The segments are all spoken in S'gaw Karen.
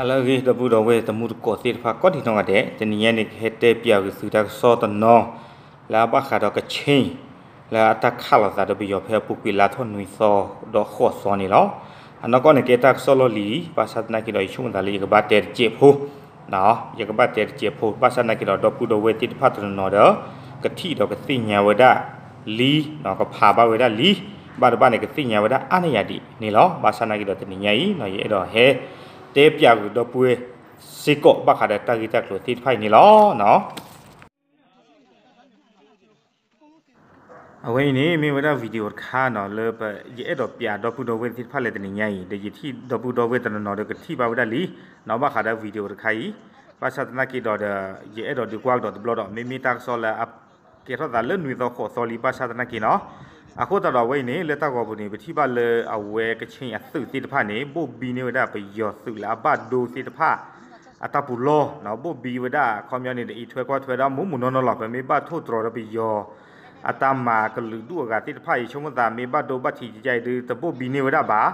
ဟါလၢအဂ့ၤ ဒီပုၢ်ဒီဝဲၢ်တံၤသကိးသ့ၣ်တဖၣ် ကိးဒံးနီၢ်ဂၤဒဲး, တနံၤညါန့ၣ် ကဟဲတဲပၠးဂုာ်သုတၢ်ကစီၣ်တနီၤ လၢအဘၣ်ဃးဒီးကခ့ၣ် လၢအတၢ်ခးလိာ်သးဒီးပယီၤဖဲအပူၤကွံာ်လါထီၣ်နွံသီဒီးဃိးသီန့ၣ်လီၤ. အနီၢ်ကီၢ်န့ၣ် ကဲတၢ်ကစီၣ်လီၢ်လံၤ ဘၣ်ဆၣ်သနာ်က့ဒီး ယဆိကမိၣ်သးလၢယကဘၣ်တဲတစဲးဖိ ယကဘၣ်တဲတစဲးဖိ ဘၣ်ဆၣ်သနာ်က့ဒီး ဒီပုၢ်ဒီဝဲၢ်သ့ၣ်တဖၣ်တနီၤနီၤဒီး ကထံၣ်ဒီးကသ့ၣ်ညါဝဲဒၣ်လံ, ကဖးဘၣ်ဝဲဒၣ်လံ, ဘၣ်တဘၣ်န့ၣ် ကသ့ၣ်ညါဝဲဒၣ်အါန့ၢ်ယၤဒံးန့ၣ်လီၤ. ဘၣ်ဆၣ်သနာ်က့ဒီး တနံၤညါအံၤ ယအဲၣ်ဒိးဟဲတဲပၠးဂုာ်ဒီပုၢ်ဝဲၢ်စ့ၢ်ကီး ဘၣ်ဃးဒီးတၢ်ဂ့ၢ်တၢ်ကျိၤသ့ၣ်တဖၣ်အံၤန့ၣ်လီၤ. အဝဲအံၤန့ၣ် မ့ၢ်ဝဲဒၣ် video တခါနီၤ လၢယအဲၣ်ဒိးပၠးဒီပုၢ်ဒီဝဲၢ်သ့ၣ်တဖၣ်လၢတနံၤညါအံၤ ဒီးယထံၣ်ဒီပုၢ်ဒီဝဲၢ်တနီၤနီၤဒီးကထံၣ်ဘၣ်ဝဲဒၣ်လံနီၤ ဘၣ်ဃးဒီး video တခါအံၤ, ဘၣ်ဆၣ်သနာ်က့ဒီးဒီး ယအဲၣ်ဒိးဒုးကွၢ်ကဒီးတဘျီဒီး မ့မ့ၢ်တၢ်ကစီၣ်လၢအကဲထီၣ်သးလၢနွံသီဃိးသီလံ ဘၣ်ဆၣ်သနာ်က့နီၤ, အဃိသတးဒီးအဝဲအံၤန့ၣ် လၢတၢ်ဂီၤပူၤန့ၣ် ပထံၣ်ဘၣ်လၢအဝဲကခ့ၣ်အသုးသ့ၣ်တဖၣ်န့ၣ် ဘိၣ်ဘံန့ၢ်ဝဲဒၣ်ပယီၤသုးလၢအဘၣ်ဒိသ့ၣ်တဖၣ် အတၢ်ပူၤလီၢ်နီၤ, ဘိၣ်ဘံဝဲဒၣ် အခီပညီန့ၣ် ဒ်အံးထွဲကွၢ်ထွဲဒီး မူးမူးနီၢ်နီၢ်လီၤ. ပမ့ၢ်ဘၣ်ထိၣ်သတြီၤဒီးပယီၤ အတၢ်မၤကလုာ်ဒူၣ်အဂၤသ့ၣ်တဖၣ်အံၤ ဆိကမိၣ်သးမ့ၢ်ဘၣ်ဒိဘၣ်ထံးကကဲအံၤဒုး တဘိၣ်ဘံန့ၢ်ဝဲဒၣ်ဘၣ်,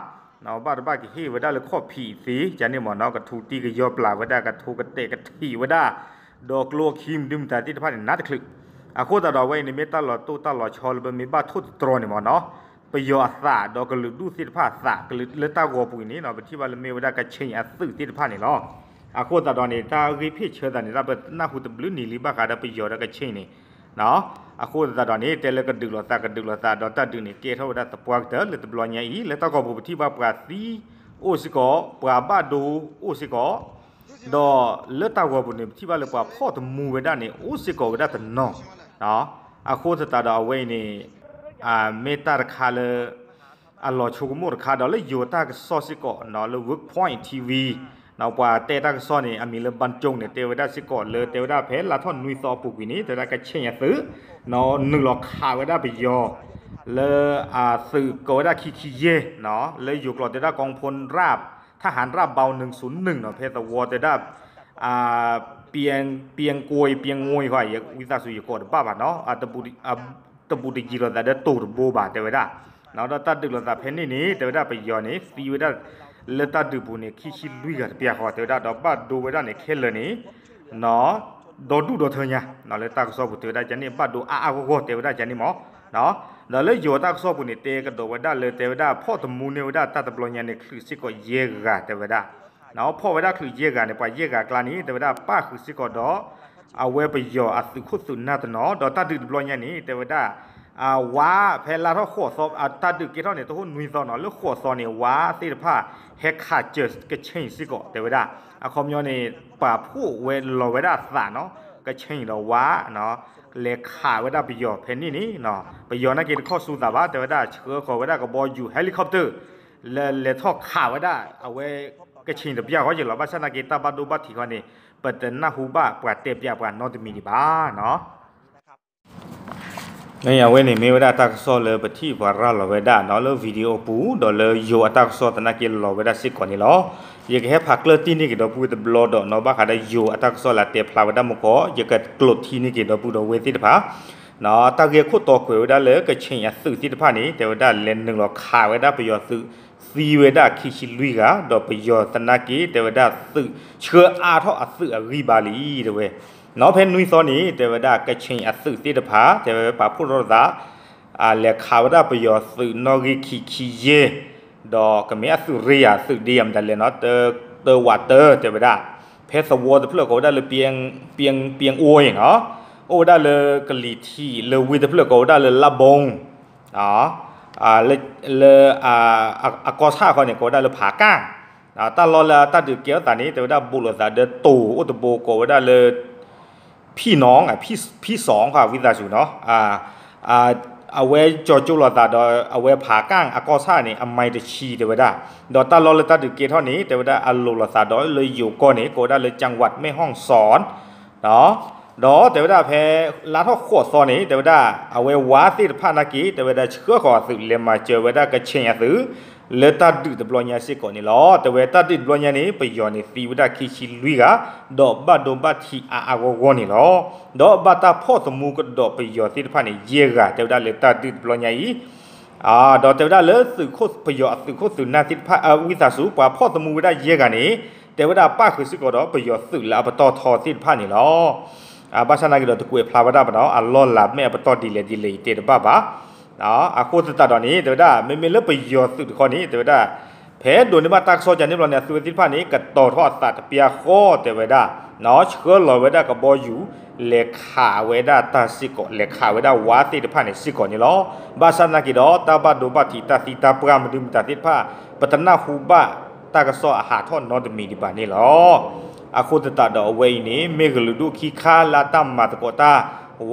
ဘၣ်တဘၣ်ကဟ့ၣ်ဝဲဒၣ်လၢခီၣ်ဖံးသ့ ကန့ၣ်မ့ၢ်နီၤ, ကထူးတံၢ်ကယီပျၢ်ဝဲဒၣ် ကထိကတဲာ်ကထံးဝဲဒၣ်, ဒီးကျိအခံမနုၤမတၤသ့ၣ်တဖၣ်န့ၣ် နးတချုး. အဃိသတးဒီးအဝဲအံၤန့ၣ် မ့ၢ်တၢ်လီၤတိၢ်တၢ်လီၤဆီလၢပမ့ၢ်ဘၣ်ထိၣ်သတြီၤန့ၣ်မ့ၢ်နီၤ, ပယီၤအသးဒီးကလုာ်ဒူၣ်သ့ၣ်တဖၣ်အသး ကလုာ်လၢတၢ်ဂီၤပူၤအံၤန့ၣ်နီၤ ပထံၣ်ဘၣ်လၢမ့ၢ်ဝဲဒၣ်ကခ့ၣ်အသုးသ့ၣ်တဖၣ်န့ၣ်လီၤ. အဃိသတးဒီးန့ၣ် တၢ်ဂ့ၢ်ဖ့ၣ်ဆၢသးန့ၣ် တၢ်ပနၢ်ဟူတဘျုးနံၤလံ ဘၣ်ဃးဒီးပယီၤဒီးကခ့ၣ်န့ၣ် အဃိသတးဒီးန့ၣ် တဲလၢကဒုးလိာ်သး ကဒုးလိာ်သး ဒီးတၢ်ဒုးန့ၣ် ကဲထီၣ်ဝဲဒၣ်သပှၢ်ကတၢၢ်လၢတဘျီညါအံၤ လၢတၢ်ဂီၤပူၤ ပထံၣ်ဘၣ်ပှၤသံအိၣ်စ့ၢ်ကီး ပှၤဘၣ်ဒိအိၣ်စ့ၢ်ကီး, ဒီးလၢတၢ်ဂီၤပူၤန့ၣ် ပထံၣ်ဘၣ်လၢပှၤဖီၣ်သမူဝဲဒၣ်န့ၣ် အိၣ်စ့ၢ်ကီးဝဲဒၣ်တနီၤ. အဃိသတးဒီးအဝဲအံၤန့ၣ် မ့ၢ်တၢ်တခါလၢ အလီၤဆိကမိၣ်တခါဒီး လၢယိၤတၢ်ကစီၣ်စ့ၢ်ကီးနီၤ လၢ Workpoint TV နီၤ ပှၤတဲတၢ်ကစီၣ်န့ၣ် အမံၤလၢ ဘၣ်ကၠိၣ်န့ၣ် တဲဝဲဒၣ်စ့ၢ်ကီးလၢ တဲဝဲဒၣ်ဖဲလါထီၣ်နွံသီအပူၤကွံာ်န့ၣ် တဲဝဲဒၣ်ကခ့ၣ်အသုး နီၤ နုာ်လီၤခးဝဲဒၣ်ပယီၤ လၢအသုးကိးဝဲဒၣ်ခံခံယဲၢ်နီၤ လၢယိၤကျိာ်တဲဝဲဒၣ် กองพลราบ ทหารราบเบาหนึ่งศูนย์หนึ่งနီၤ ဖဲသဝီတဲဝဲဒၣ် ပၠ့ကွ့ ပၠ့ငွ့ ဝံသးစူၤ ယကိးတဘၣ်ဘၣ်နီၤ တဘူးတယံၤလိာ်သးဒီးတိၤတဘိဘၣ် တဲဝဲဒၣ်, ဒီးတၢ်ဒုးလိာ်သးဖဲန့ၣ်န့ၣ် တဲဝဲဒၣ်ပယီၤန့ၣ် သံဝဲဒၣ် လၢတၢ်ဒုးပူၤန့ၣ် ခံဆံလွံၢ်ဂၤတပျၢ်ဃီ တဲဝဲဒၣ် ဒီးဘၣ်ဒိဝဲဒၣ်န့ၣ် ခဲလၢာ်န့ၣ် ဒီဒူၣ်ဒီထၢညါ လၢတၢ်ကစီၣ်ပူၤတဲဝဲဒၣ်ကန့ၣ် ဘၣ်ဒိအါအါဂီၢ်ဂီၢ် တဲဝဲဒၣ်ကန့ၣ်မး, ဒီးလၢယိၤတၢ်ကစီၣ်ပူၤန့ၣ် တဲကဒီးဝဲဒၣ်လၢ တဲဝဲဒၣ်ဖီၣ်သမူန့ၢ်ဝဲဒၣ်တၢ်တဘျီညါန့ၣ် ချုးစ့ၢ်ကီးယဲၢ်ဂၤ တဲဝဲဒၣ် ဖီၣ်ဝဲဒၣ်ချုးယဲၢ်ဂၤန့ၣ် ပှၤယဲၢ်ဂၤအကျါန့ၣ် တဲဝဲဒၣ်ပၣ်ဃုာ်စ့ၢ်ကီးဒီး အဝဲပယီၤအသုးခိၣ်သုးနၢ်တနီၤ ဒီးတၢ်ဒုးတဘျီညါန့ၣ် တဲဝဲဒၣ် ဝါဖဲလါထီၣ်ဃိးသီ တၢ်ဒုးကဲထီၣ်န့ၣ် တဟိၣ်နွံသီနီၤ လၢဃိးသီန့ၣ် ဝါသ့ၣ်တဖၣ် ဟဲခးစၢၤကခ့ၣ်စ့ၢ်ကီး တဲဝဲဒၣ် အခီပညီန့ၣ် ပာ်ဖှိၣ်ဝဲလီၤဝဲဒၣ်အသးနီၤ ကခ့ၣ်ဒီးဝါ လဲၤခးဝဲဒၣ်ပယီၤဖဲန့ၣ်န့ၣ် ပယီၤနာ်က့တခီၣ်ဆူသးဘၣ် တဲဝဲဒၣ် ဆှၢဃီၤဝဲဒၣ်ကဘီယူၤ helicopter လၢလဲၤထီၣ်ခးဝဲဒၣ် အဝဲကခ့ၣ်တပျၢ်ဃီယဲၢ်လီၤ. ဘၣ်ဆၣ်နာ်က့တၢ်ဘၣ်ဒိဘၣ်ထံးဃီန့ၣ် ပတနၢ်ဟူဘၣ်ပှၤတဲပၠးပှၤနီတမံၤဒံးဘၣ်နီၤ. အဝဲန့ၣ်မ့ၢ်ဝဲဒၣ်တၢ်ကစီၣ်လၢပထံၣ်ပှၤရၤလီၤဝဲဒၣ်နီၤ လၢ video အပူၤ ဒီးလၢယိၤအတၢ်ကစီၣ်သနာ်က့လီၤဝဲဒၣ်စ့ၢ်ကီးန့ၣ်လီၤ. ယကဟဲဖးကျၢၢ်တံၢ်န့ၢ်က့ၤဒီပုၢ်ဝဲၢ်တဘျီဒီးနီၤ ဘၣ်ဃးဒီးယိၤအတၢ်ကစီၣ်လၢတဲဖျါဝဲဒၣ်မူကီၢ် ယကကျိးထံန့ၢ်က့ၤဒီပုၢ်ဒီဝဲၢ်သ့ၣ်တဖၣ် တၢ်ဂ့ၢ်အခိၣ်တီကွဲးဝဲဒၣ်လၢကခ့ၣ်အသုးသ့ၣ်တဖၣ်န့ၣ် တဲဝဲဒၣ်လဲၤနုာ်လီၤခးဝဲဒၣ်ပယီၤသုး သံဝဲဒၣ်ခံဆံလွံၢ်ဂၤ ဒီးပယီၤသနာ်က့ တဲဝဲဒၣ်သုးဆှၢအါထီၣ်အသုးအဂံၢ်ဘါလံ တဲဝဲ နီၤ ဖဲနွံသီန့ၣ် တဲဝဲဒၣ်ကခ့ၣ်အသုးသ့ၣ်တဖၣ် တဲဝဲပာ်ဖှိၣ်ထီၣ်သး လဲၤခးဝဲဒၣ်ပယီၤသုးနီၣ်ဂံၢ်ခံဆံယဲၢ် ဒီးကမ့ၢ်အသုးရ့ယၤသုးဒ့ယၤမတၤလဲၣ်နီၤ တၢဝးတၢ တဲဝဲဒၣ် ဖဲသဝီတဖျၢၣ်ကိးဝဲဒၣ်လၢ ပၠ့ကွ့နီၤ အိၣ်ဝဲဒၣ်လၢကလံၤထံး လၢဝ့ၢ်တဖျၢၣ်ကိးဝဲဒၣ်လၢလါဘိ လၢ အကီၢ်ဆၣ်ဃီန့ၣ် ကိးဝဲဒၣ်လၢဖးကၣ် တၢ်လီၢ်လၢအတၢ်ဒုးကဲထီၣ်သးန့ၣ် တဲဝဲဒၣ်ဘူးလိာ်သးဒီးတိၤအိၣ်တဘိကိးဝဲဒၣ်လၢ ဖံၣ်နီၤ ဖံၣ်စီၤ ဝံသးစူၤနီၤ အဝဲကၠီၤကၠိလိာ်သးဒီး အဝဲဖးကၣ်အကီၢ်ဆၣ်န့ၣ် အမဲတဆံတဲဝဲဒၣ် ဒီးတၢ်လီၢ်လၢတၢ်ဒုးကဲထီၣ်န့ၣ် တဲဝဲဒၣ်အလိၤလိာ်သးဒီးလၢယိၤကီၢ်န့ၣ် ကိးဝဲဒၣ်လၢ จังหวัดแม่ฮ่องสอน ဒီးတဲဝဲဒၣ်ဖဲလါထီၣ်ဃိးသီန့ၣ် တဲဝဲဒၣ် အဝဲဝါသ့ၣ်တဖၣ်နာ်က့ တဲဝဲဒၣ်ဆှၢဃီၤအသုးလဲၤမၤစၢၤဝဲဒၣ်ကခ့ၣ်အသုး လၢတၢ်ဒုးတဘျီညါစ့ၢ်ကီးန့ၣ်လီၤ. တဲဝဲတၢ်ဒုးတဘျီညါန့ၣ် ပယီၤန့ၣ်သံဝဲဒၣ်ခံဆံလွံၢ်ဂၤ ဒီးဘၣ်ဒိဘၣ်ထံးအါအါဂီၢ်ဂီၢ်န့ၣ်လီၤ. ဒီးဘၣ်တၢ်ဖီၣ်သမူကဒီးပယီၤသ့ၣ်တဖၣ်န့ၣ် ယဲၢ်ဂၤ တဲဝဲဒၣ်လၢတၢ်ဒုးတဘျီညါအံၤ ဒီးတဲဝဲဒၣ်လၢသုးခိၣ် ပယီၤအသုးခိၣ်သုးနၢ်သ့ၣ်တဖၣ် ဝံသးစူၤ ပှၤဖီၣ်သမူဝဲဒၣ်ယဲၢ်ဂၤန့ၣ် တဲဝဲဒၣ်ပၣ်ဃုာ်စ့ၢ်ကီးဒီးပယီၤသုးလၢအပတီၢ်ထီသ့ၣ်တဖၣ်န့ၣ်လီၤ. ဘၣ်ဆၣ်သနာ်က့ဒီးတကွဲးဖျါဝဲဒၣ်ဘၣ်နီၤ အလီၢ်လၤမ့ၢ်အပတီၢ်ဒ်လဲၣ်ဒ်လဲၣ်အံၤတဲတဘၣ်ဘၣ်. အဃိသတးဒီးန့ၣ် တဲဝဲဒၣ် မ့မ့ၢ်လၢပယီၤသုးတခီန့ၣ် တဲဝဲဒၣ် ဖဲဒိးန့ၢ်ဘၣ်တၢ်ကစီၣ်ကန့ၣ်ဘျီန့ၣ် အသုးဝဲသ့ၣ်တဖၣ်န့ၣ် ကတီၤထီၣ်အသးတပျၢ်ဃီ တဲဝဲဒၣ် ဆှၢလီၤဝဲဒၣ်ကဘီယူၤ လဲၤခးဝဲဒၣ်တၢ်စ့ၢ်ကီး လဲၤခးဝဲဒၣ်ဝးသ့ၣ်တဖၣ်န့ၣ်စ့ၢ်ကီးန့ၣ်လီၤ. ဘၣ်ဆၣ်သနာ်က့ဒီး တၢ်ဘၣ်ဒိဘၣ်ထံးတၢ်သံတၢ်ပှၢ်မနုၤမတၤသ့ၣ်တဖၣ် ပတနၢ်ဟူဘၣ်တၢ်ကစီၣ်အဟးထီၣ်နီတမံၤဒံးဘၣ်န့ၣ်လီၤ. အဃိသတးဒီးအဝဲအံၤန့ၣ် မ့ၢ်ကလုာ်ဒူၣ်ခံခါလၢတၢ်မၤသကိးတၢ်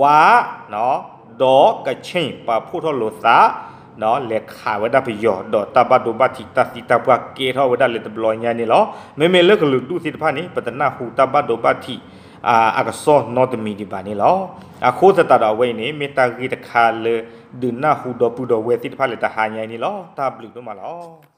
ဝး ဒီးကဆ့ၣ်ပာ်ဖှိၣ်ထီၣ်လိာ်သး လဲၤခးဝဲဒၣ်ပယီၤ ဒီးတၢ်ဘၣ်ဒိဘၣ်ထံးတၢ်သံတၢ်ပှၢ်ကဲထီၣ်ဝဲဒၣ်လၢတဘျီညါန့ၣ်လီၤ. မ့မ့ၢ်လၢကလုာ်ဒူၣ်သ့ၣ်တဖၣ်န့ၣ် ပတနၢ်ဟူတၢ်ဘၣ်ဒိဘၣ်ထံး အကစီၣ်နီတမံၤဒံးဘၣ်န့ၣ်လီၤ. အဃိသတးဒီးအဝဲအံၤန့ၣ် မ့ၢ်တၢ်ဂ့ၢ်တခါလၢ ဒုးနၢ်ဟူဒီပုၢ်ဒီဝဲၢ်သ့ၣ်တဖၣ်လၢတဟါညါအံၤန့ၣ်လီၤ. တၢ်ဘျုးဒိၣ်မးလီၤ.